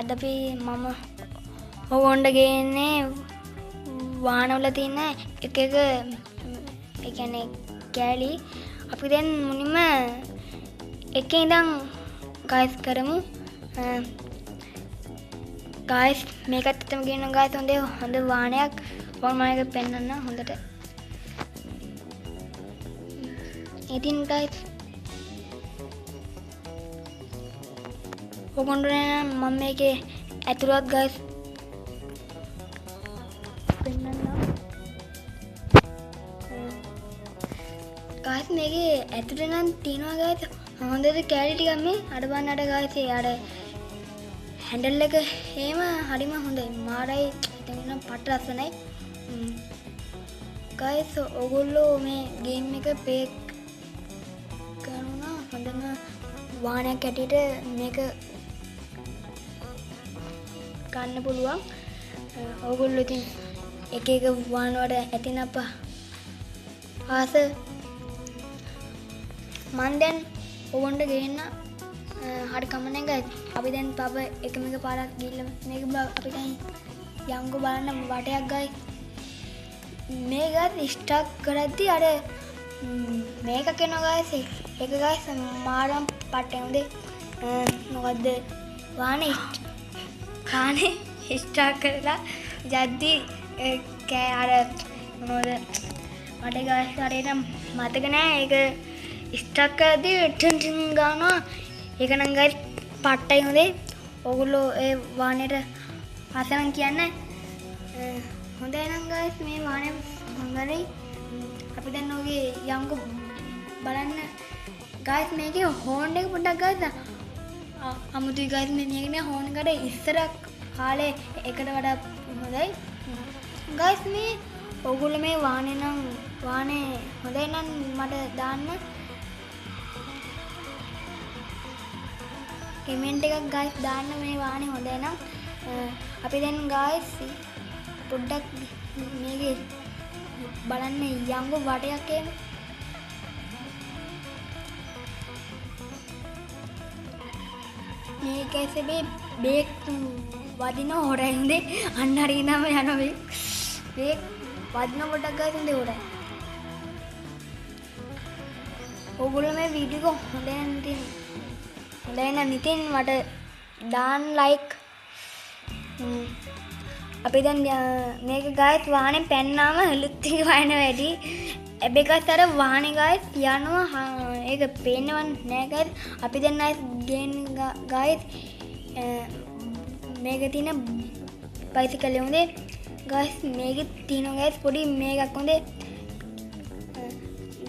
අද අපි මම ඔයගොල්ලන්ට ගේන්නේ වාහනවල තියෙන එක එක ඒ කියන්නේ කෑලි. අපි දැන් මුලින්ම එකේ ඉඳන් ගයිස් කරමු. ගයිස් මේකත් ඇත්තම කියනවා ගයිස් හොඳ වාහනයක්. ඔයාලා මම ඒක පෙන්නන්න හොඳට. ඉතින් ගයිස් ඔයගොල්ලෝ නම් මම මේකේ ඇතුළත් ගයිස් පෙන්නන්නම්. ගයිස් මේකේ ඇතුළේ නම් තියෙනවා ගයිස් හොඳට කෑලි ටිකක් මේ අර බලන්න අර ගයිස් ඒ අර හැන්ඩල් එක එහෙම හරිම හොඳයි මාරයි. ඉතින් නම් පට ලස්සනයි. ගයිස් ඔයගොල්ලෝ මේ ගේම් එක ප්ලේ කරනවා හොඳම වාහනයක් හැටියට මේක ගන්න පුළුවන්. ඔයගොල්ලෝ ඉතින් එක එක වාහන වලට ඇතින අප ආස මං දැන් ඔයගොන්ට ගේන්න හරි කමන්නේ ගයිස්. අපි දැන් තව එකම එක පාරක් ගිහිල්ලා මේක අපි දැන් යංගෝ බලන්න වටයක් ගයිස්. මේ ගයිස් ස්ටක් කරද්දි අර මේක එනවා ගයිස්. ඒක ගයිස් මාරම් පට්ට හොඳේ. මොකද්ද වාහනේ වාහනේ ස්ටක් කරලා යද්දි කෑ අර මොනවද මට ගයිස් හරියට මතක නෑ. ඒක ස්ටක් කරද්දි ටන් ටන් ගානවා. ඒක නම් ගයිස් පට්ටයි හොඳේ. ඔයගොල්ලෝ ඒ වාහනේට ආස නම් කියන්න. හොඳයි නම් ගයිස් මේ වාහනේ හොඳයි. අපි දැන් ඔගේ යංගෝ බලන්න ගයිස්. මේකේ හෝන් එක පොඩ්ඩක් ගයිස් අමුතුයි ගයිස්. මේ මේක නේ හෝන් එකට ඉස්සර කාලේ එකට වඩා හොඳයි ගයිස්. මේ ඔයගොල්ලෝ මේ වාහනේ නම් වාහනේ හොඳයි නම් මට දාන්න කමෙන්ට් එකක් ගයිස් දාන්න මේ වාහනේ හොඳයි නම්. අපි දැන් ගයිස් පොඩ්ඩක් මේකේ බලන්න යංගෝ වටයක් එහෙම. මේ ගයිස් මේ බේක් වදින හොරයි හොඳේ. අන්න හරි ඉඳන්ම යනවා මේ බේක් වදින පොඩ්ඩක් ගයිස් හොඳේ හොරයි. ඔයගොල්ලෝ මේ වීඩියෝ එක හොඳයි නම් ඉතින් හොඳයි නම් ඉතින් මට දාන්න ලයික්. අපි දැන් මේක ගයිස් වාහනේ පැන්නාම හලුත් ටික වයින් වැඩි. හැබැයි ගයිස් අර වාහනේ ගයිස් යනවා ඒක පේන්නව නෑ ගයිස්. අපි දැන් ගයිස් ගේන් ගයිස් මේක තියෙන බයිසිකල් හොඳේ ගයිස්. මේකේ තියෙන ගයිස් පොඩි මේකක් හොඳේ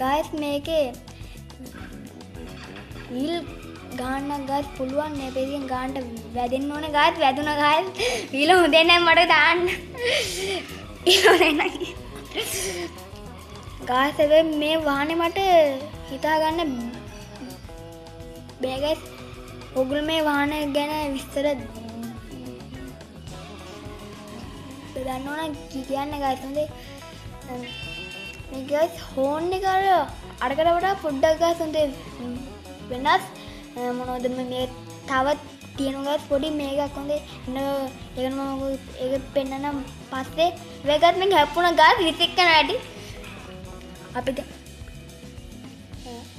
ගයිස්. මේකේ වීල් ගාන්න ගයිස් පුළුවන් නේ. පෙරියෙන් ගාන්න වැදෙන්න ඕනේ ගයිස්. වැදුනා ගයිස්. වීල හොඳේ නෑ මට දාන්න. වීල හොඳේ නෑ ගයිස්. හැබැයි මේ වාහනේ මට හිතා ගන්න බෑ ගයිස්. ඔයගොල්ලෝ මේ වාහනේ ගැන විස්තර දන්නවනම් කියන්න ගයිස් හොඳේ. මේ ගයිස් හෝන් එක අර අරකට වඩා පොඩ්ඩක් ගයිස් හොඳේ වෙනස්. මොනවද මේ තව තියෙන ගයිස් පොඩි මේකක් හොඳේ. ඒක මම ඒක පෙන්නනම් පස්සේ. මේකත් මේක හැප්පුණා ගයිස් විසික් කරන හැටි. අපිට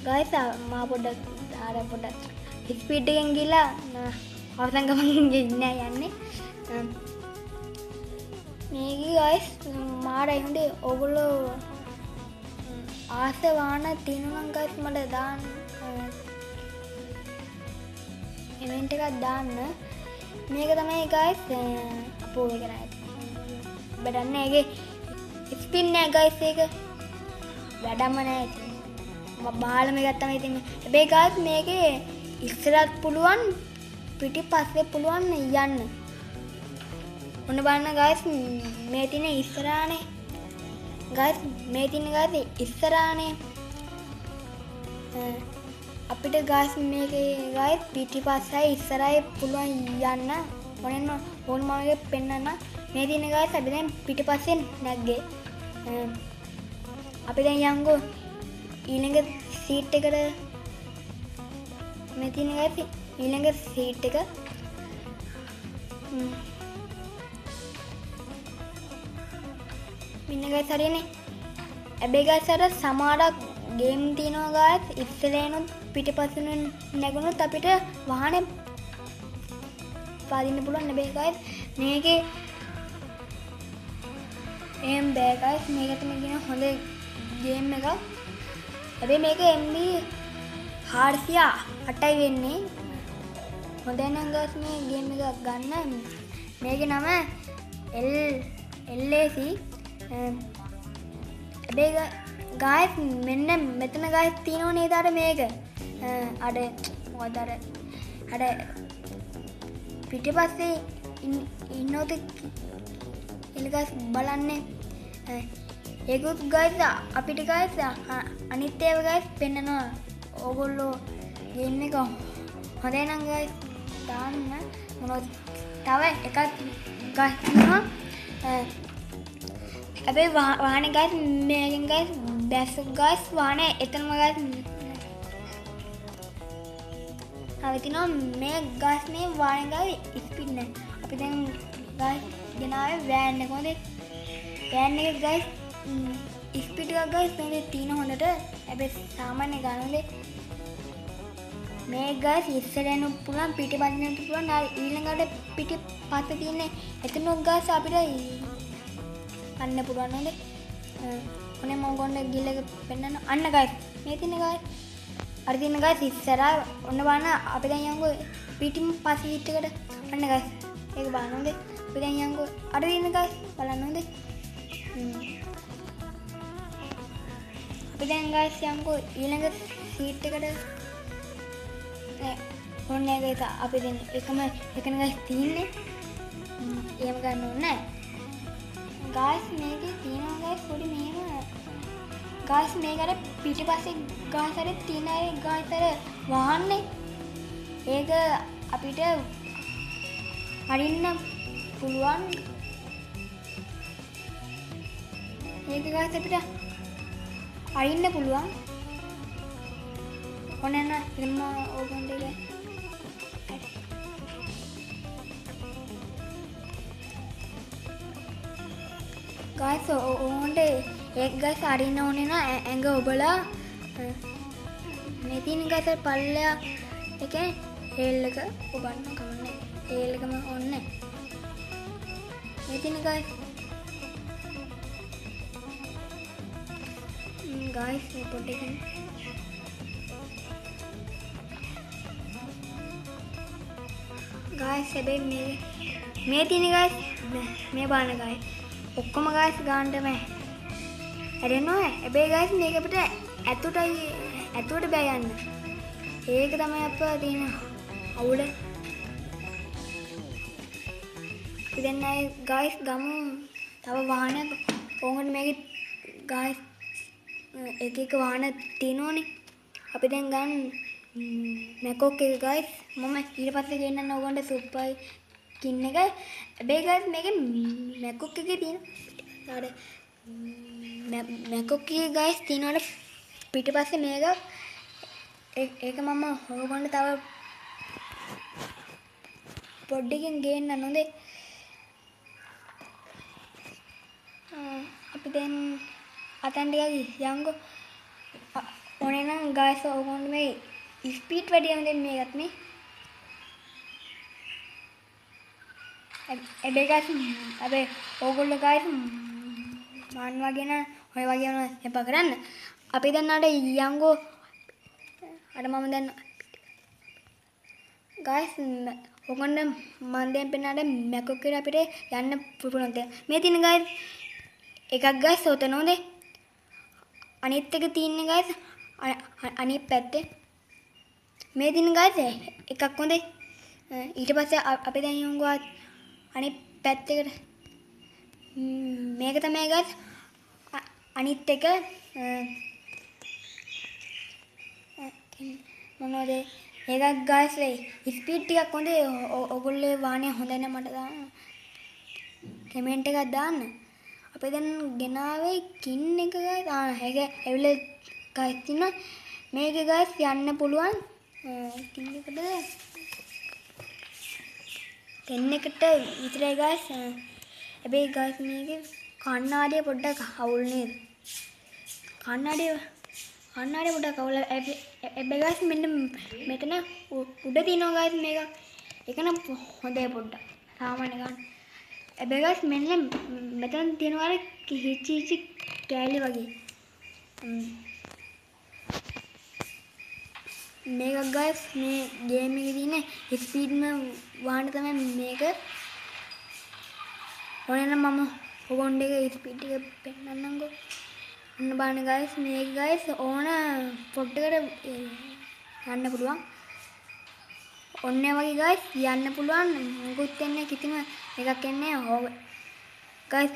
ගයිස් මා පොඩ්ඩක් අර පොඩ්ඩක් ස්පීඩ් එකෙන් ගිහලා අවසන් ගමන් නෑ යන්නේ. මේක ගයිස් මාරයි හොඳේ. ඔයගොල්ලෝ ආස වාහන තියෙනවා නම් ගයිස් මට දාන්න ඉවෙන්ට් එකක් දාන්න. මේක තමයි ගයිස් අපෝ ඒක නෑ වැඩක් නෑ. ඒකේ ස්පින් නෑ ගයිස්. ඒක වැඩම නෑ ඉතින්. මම බාලම එකක් තමයි ඉතින්. හැබැයි ගයිස් මේකේ ඉස්සරහත් පුළුවන් පිටිපස්සේ පුළුවන් යන්න. ඔන්න බලන්න ගයිස් මේ තියෙන ඉස්සරහනේ ගයිස්. මේ තියෙන ගයිස් ඉස්සරහනේ අපිට ගයිස් මේකේ ගයිස් පිටිපස්සයි ඉස්සරහයි පුළුවන් යන්න. ඕනෙන්න ඕන මම එක පෙන්නන්න. මේ තියෙන ගයිස් අපි දැන් පිටිපස්සෙන් නැග්ගේ. අපි දැන් යංගෝ ඊළඟ සීට් එකට. මේ තියෙන ගයිස් ඊළඟ සීට් එක. මෙන්න ගයිස් හරියනේ. හැබැයි ගයිස් අර සමහරක් ගේම් තියෙනවා ගයිස් ඉස්සරහිනුත් පිටිපස්සෙන් නැගුණොත් අපිට වාහනේ පදින්න පුළුවන්. හැබැයි ගයිස් මේකේ එහෙම බෑ ගයිස්. මේක තමයි කියන හොඳ ගේම් එකක්. හැබැයි මේක MB 408යි වෙන්නේ. හොඳයි නම් ගයිස් මේ ගේම් එක ගන්න. මේකේ නම LAC. හැබැයි ගයිස් මෙන්න මෙතන ගයිස් තියෙනව නේද අර මේක අර මොකද අර අර පිටිපස්සේ ඉන්නවද කියලා ගයිස් බලන්නේ. ඒකුත් ගයිස් අපිට ගයිස් අනිත් ඒවා ගයිස් පෙන්නනවා. ඕගොල්ලෝ ගේම් එක හොඳයි නම් ගයිස් දාන්න. මොනවද තව එකක් ගයිස් තියෙනවා. හැබැයි වාහනේ ගයිස් මේකෙන් ගයිස් බැස් ගයිස් වාහනේ එතනම ගයිස් තව තියෙනවා. මේ ගයිස් මේ වාහනේ ගයිස් ස්පීඩ් නෑ. අපි දැන් ගයිස් ගෙනාවේ වෑන් එක. හොඳේ වෑන් එක ගයිස් ස්පීඩ් එකක් ගයිස් මේ තියෙන හොඳට. හැබැයි සාමාන්‍ය ගන්න හොඳේ. මේ ගයිස් ඉස්සර යන්න පුළුවන් පිටිපස්ස යන්න පුළුවන්. ආ ඊළඟට පිටිපස්ස තියෙන එතන ගයිස් අපිට අන්න පුළුවන් හොඳේ. ඔනේ මම ගොන්න ගිල් එක පෙන්නන්න. අන්න ගයිස් මේ තියෙන ගයිස් අර තියෙන ගයිස් ඉස්සරහා ඔන්න බලන්න. අපි දැන් යන්කෝ පිටින් පස්ස සීට් එකට. අන්න ගයිස් ඒක බලන්න හොඳේ. අපි දැන් යන්කෝ අර තියෙන ගයිස් බලන්න හොඳේ. අපි දැන් ගයිස් යන්කෝ ඊළඟ සීට් එකට. ඔන්න ඒක අපි දැන් එකම එකන ගයිස් තියෙන්නේ. එහෙම ගන්න ඕනේ නෑ. ගයිස් මේකේ තියෙනවා ගයිස් පොඩි මෙහෙම ගයිස් මේක අර පිටිපස්සේ ගයිස් අර තියෙන අර ගයිස් අර වහන්නේ ඒක අපිට අරින්න පුළුවන්. ඒක ගයිස් අපිට අරින්න පුළුවන්. ඔන්න එන්න එහෙම ඕගොල්ලෝ එක ගයිස් ඕන්ට ඒක ගයිස් අරින්න ඕනේ නම් ඇඟ ඔබලා මේ තියෙන ගයිස් අර පල්ලෙහා එකේ හේල් එක ඔබන්න කමන්නේ. හේල් එකම ඕනේ. මේ තියෙන ගයිස් ගයිස් මේ පොඩ්ඩකින් ගයිස් හැබැයි මේ තියෙන ගයිස් මේ බලන්න ගයිස් ඔක්කොම ගයිස් ගන්නට බෑ. හැරෙනවා. හැබැයි ගයිස් මේක අපිට ඇතුළට බෑ යන්න. ඒක තමයි අප්පා තියෙන අවුල. අපි දැන් ආයේ ගයිස් ගමු තව වාහනයක්. ඕකට මේකේ ගයිස් එක එක වාහන තියෙනෝනේ. අපි දැන් ගන්න මැකොක් එක ගයිස්. මම ඊට පස්සේ ගෙන්නන්න ඕගොල්ලන්ට සුප්පයි කින් එක. හැබැයි ගයිස් මේකේ මැකොක් එකේ තියෙන අර මැකොක් එකේ ගයිස් තියෙනවල පිටිපස්සේ මේක ඒක මම ඕගොල්ලන්ට තව පොඩ්ඩකින් ගේන්න හොඳේ. අපි දැන් අතන් ටිකක් යන්කෝ. ඕනේ නම් ගයිස් ඕගොල්ලන්ට මේ ස්පීඩ් වැඩි යන දෙන්න මේකත් මේ. හැබැයි ගයිස් හැබැයි ඕගොල්ලෝ ගයිස් මන් වගේ නම් ඔය වගේ යනවා එපා කරන්න. අපි දැන් අර යන්කෝ අර මම දැන් ගයිස් ඕගොල්ලන් මන් දැන් පෙන්නන මැකොක් කියලා අපිට යන්න පුළුවන් තැන. මේ තියෙන ගයිස් එකක් ගයිස් ඔතන හොඳේ. අනිත් එක තියෙන්නේ ගයිස් අනිත් පැත්තේ. මේ තියෙන ගයිස් එකක් හොඳේ. ඊට පස්සේ අපි දැන් යමු අනිත් පැත්තකට. මේක තමයි ගයිස් අනිත් එක. මොනවද ඒකක් ගයිස් ස්පීඩ් ටිකක් හොඳේ. ඔයගොල්ලෝ වාහනේ හොඳ නැහැ මට දාන්න කමෙන්ට් එකක් දාන්න. අපි දැන් ගෙනාවේ කින් එක ගයිස්. ආ ඒක ඇවිල්ලා ගයිස් තියෙනවා. මේකේ ගයිස් යන්න පුළුවන් කින් එකද 10 එකට විතරයි ගයිස්. හැබැයි ගයිස්, මේකේ කණ්ණාඩිය පොඩ්ඩක් අවුල් නේද? කණ්ණාඩිය කණ්ණාඩිය පොඩ්ඩක් අවුල්. හැබැයි ගයිස්, මෙන්න මෙතන උඩ තියෙනවා ගයිස් මේක. ඒක නම් හොඳයි පොඩ්ඩක්. සාමාන්‍ය ගන්න. හැබැයි ගයිස්, මෙන්න මෙතන තියෙනවා අර හිචි හිචි කෑලි වගේ. මේකක් ගයිස්, මේ ගේම් එකේ තියෙන ස්පීඩ්ම වාහන තමයි මේක. ඕනේ නම් මම ඔගොන්ඩ එක ස්පීඩ් එක පෙන්නන්නම්කෝ. ඔන්න බලන්න ගයිස්, මේක ගයිස් ඕන පොඩ්ඩකට යන්න පුළුවන්. ඔන්න ඒ වගේ ගයිස් යන්න පුළුවන්. මුකුත් වෙන්නේ කිසිම එකක් එන්නේ නැහැ. ගයිස්,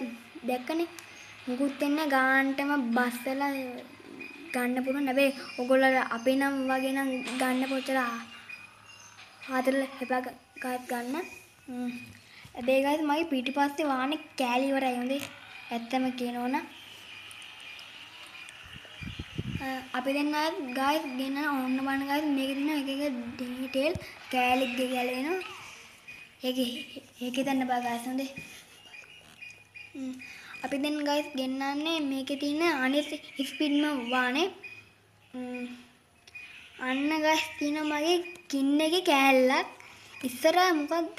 දැක්කනේ, මුකුත් වෙන්නේ ගාන්ටම බස්සලා ගන්න පුළුවන්. හැබැයි ඔයගොල්ලෝ අපේ නම් වගේ නම් ගන්න පොච්චර ආතල් එපා ගයිස් ගන්න. හැබැයි ගයිස්, මගේ පිටිපස්සේ වාහනේ කෑලි ඉවරයි හොඳේ. ඇත්තම කියනවනම් අපි දැන් ගයිස් ගෙන ඔන්න බලන්න ගයිස්, මේකේ තියෙන එක එක ඩීටේල් කෑලි ගැලවෙනවා. ඒක ඒක හිතන්න බෑ ගයිස් හොඳේ. අපි දැන් ගයිස් ගෙන්නන්නේ මේකේ තියෙන අනිත් ස්පීඩ්ම වාහනේ. අන්න ගයිස්, තියෙනවා මගේ කින් එකේ කෑල්ලක්. ඉස්සර මොකද්ද?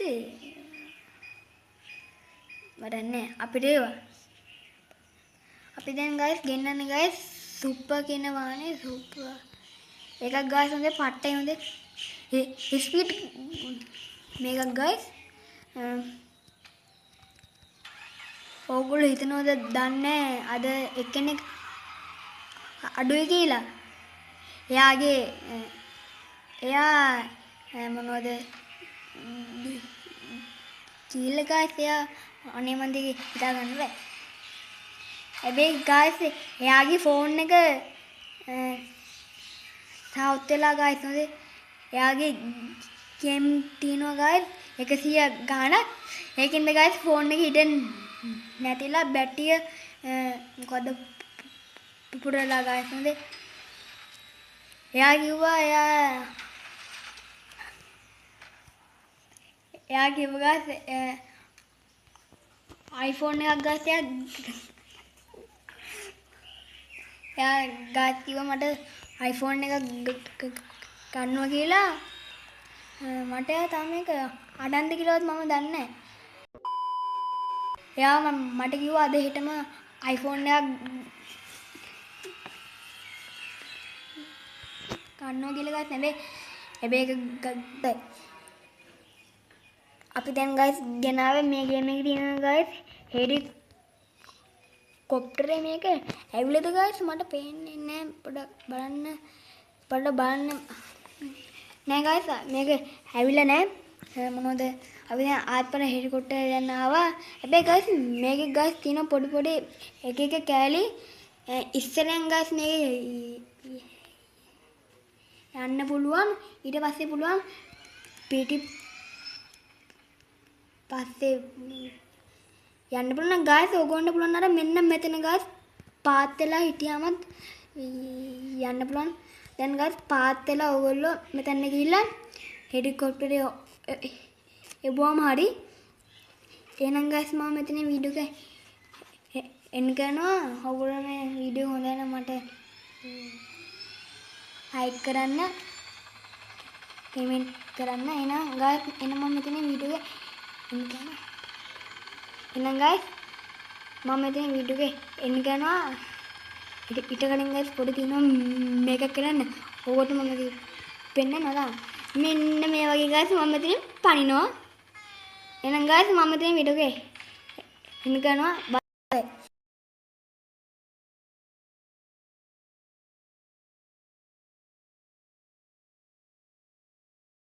වැඩක් නෑ අපිට ඒවා. අපි දැන් ගයිස් ගෙන්නන්නේ ගයිස් සුපර් කියන වාහනේ. සුපර් එකක් ගයිස්, හොඳේ, පට්ටයි හොඳේ. ස්පීඩ් මේකක් ගයිස්. ඕගොල්ලෝ හිතනවද දන්නේ අද එක්කෙනෙක් අඩුයි කියලා? එයාගේ එයා මොනවද කියලා ගයිස්, එයා අනේ මන් දෙක හිතා ගන්න බෑ. හැබැයි ගයිස්, එයාගේ ෆෝන් එක සවුත් වෙලා ගයිස් හොඳේ. එයාගේ ගේම් තියෙනවා ගයිස් 100 ගාණක්. ඒකින්ද ගයිස් ෆෝන් එක හිටෙන් නැතිලා බැටරිය මොකද්ද පුපුරලා ගයිස් හොඳේ. එයා කිව්වා, එයා එයා කිව්වා ගයිස් iPhone එකක් ගයිස්. එයා එයා ගයිස් කිව්වා මට iPhone එකක් ගන්නවා කියලා. මට එයා තාම ඒක අඩන්ද කියලාවත් මම දන්නේ නැහැ. එයා මට කිව්වා අද හෙටම iPhone එකක් ගන්නවා කියලා ගයිස්. හැබැයි හැබැයි ඒක ගත්තයි. අපි දැන් ගයිස් ගෙනාවේ මේ ගේම් එකේ තියෙන ගයිස් හෙලිකොප්ටරේ. මේක ඇවිලද ගයිස්? මට පේන්නේ නෑ. පොඩක් බලන්න, පොඩක් බලන්න. නෑ ගයිස්, මේක ඇවිල්ලා නෑ. මොනවද, අපි දැන් ආත්පන හෙලිකොප්ටර් දැන් ආවා. හැබැයි ගයිස්, මේකේ ගයිස් තියෙන පොඩි පොඩි එක එක කෑලි. ඉස්සරෙන් ගයිස් මේක යන්න පුළුවන්. ඊට පස්සේ පුළුවන් පිටි පස්සේ යන්න පුළුවන් ගයිස්. ඕගොල්ලන්ට පුළුවන් අර මෙන්න මෙතන ගයිස් පාත් වෙලා හිටියාමත් යන්න පුළුවන්. දැන් ගයිස් පාත් වෙලා ඕගොල්ලෝ මෙතන ගිහිල්ලා හෙලිකොප්ටරේ එබුවම හරි. එහෙනම් ගයිස්, මම මෙතන වීඩියෝ එක එන් කරනවා. ඔයගොල්ලෝ මේ වීඩියෝ හොඳයි නම් මට ලයික් කරන්න, කමෙන්ට් කරන්න. එහෙනම් ගයිස්, එහෙනම් මම මෙතන වීඩියෝ එක එන් කරනවා. එහෙනම් ගයිස්, මම මෙතන වීඩියෝ එක එන් කරනවා. ඊට කලින් ගයිස් පොඩි තියෙනවා මේකක් කරන්න. ඕකට මම පෙන්නනවා. මෙන්න මේ වගේ ගයිස් මම මෙතනින් පනිනවා. එහෙනම් ගයිස්, මම මෙතන වීඩියෝ එක එන් කරනවා. බයි.